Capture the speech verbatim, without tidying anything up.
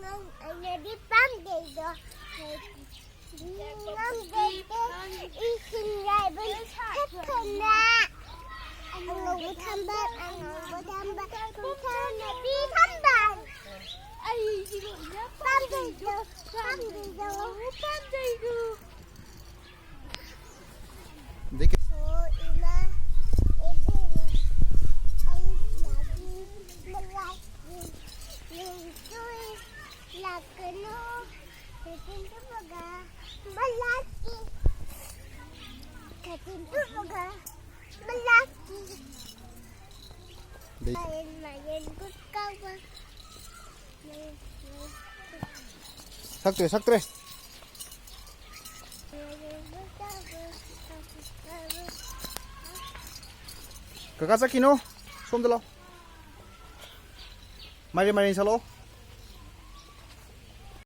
ꯅꯪ ꯑꯩꯅꯗꯤ ꯄꯥꯝꯗꯦꯗꯣ꯫ ꯉꯝꯗꯦꯗꯣ꯫ ꯏꯁꯤꯡ ꯌꯥꯏꯕ ꯈꯛꯇꯅ꯫ ꯑꯉꯧꯕ ꯊꯝꯕꯥꯜ, ꯑꯉꯧꯕ ꯊꯝꯕꯥꯜ, ꯀꯨꯝꯊꯥꯅꯕꯤ ꯊꯝꯕꯥꯜ꯫ ꯑꯩꯗꯤ ꯂꯣꯏꯅ ꯄꯥꯝꯗꯦꯗꯣ, ꯄꯥꯝꯗꯦꯗꯣ꯫ ꯄꯥꯝꯗꯦꯗꯣ꯫ ꯑꯣ ꯏꯃꯥ, ꯏꯕꯦꯝꯃ, ꯑꯩ ꯂꯥꯛꯀꯦ, ꯃꯂꯥꯛꯀꯦ, ꯅꯣꯡ ꯆꯨꯏ, ꯂꯥꯛꯀꯅꯨ, ꯀꯩꯊꯦꯜ ꯆꯠꯄꯒ ꯃꯂꯥꯛꯀꯦ, ꯀꯩꯊꯦꯜ ꯆꯠꯄꯒ ꯃꯂꯥꯛꯀꯦ꯫ ꯃꯥꯏꯔꯦꯟ, ꯃꯥꯏꯔꯦꯟ ꯀꯨꯠ ꯀꯥꯎꯕ꯫ ꯁꯛꯇ꯭ꯔꯦ, ꯁꯛꯇ꯭ꯔꯦ꯫ ꯀꯀꯥ ꯆꯠꯈꯤꯅꯨ꯫ ꯁꯣꯝꯗ ꯂꯥꯎ꯫ ꯃꯥꯏꯔꯦꯟ, ꯃꯥꯏꯔꯦꯟ ꯁꯥꯠꯂꯛꯑꯣ꯫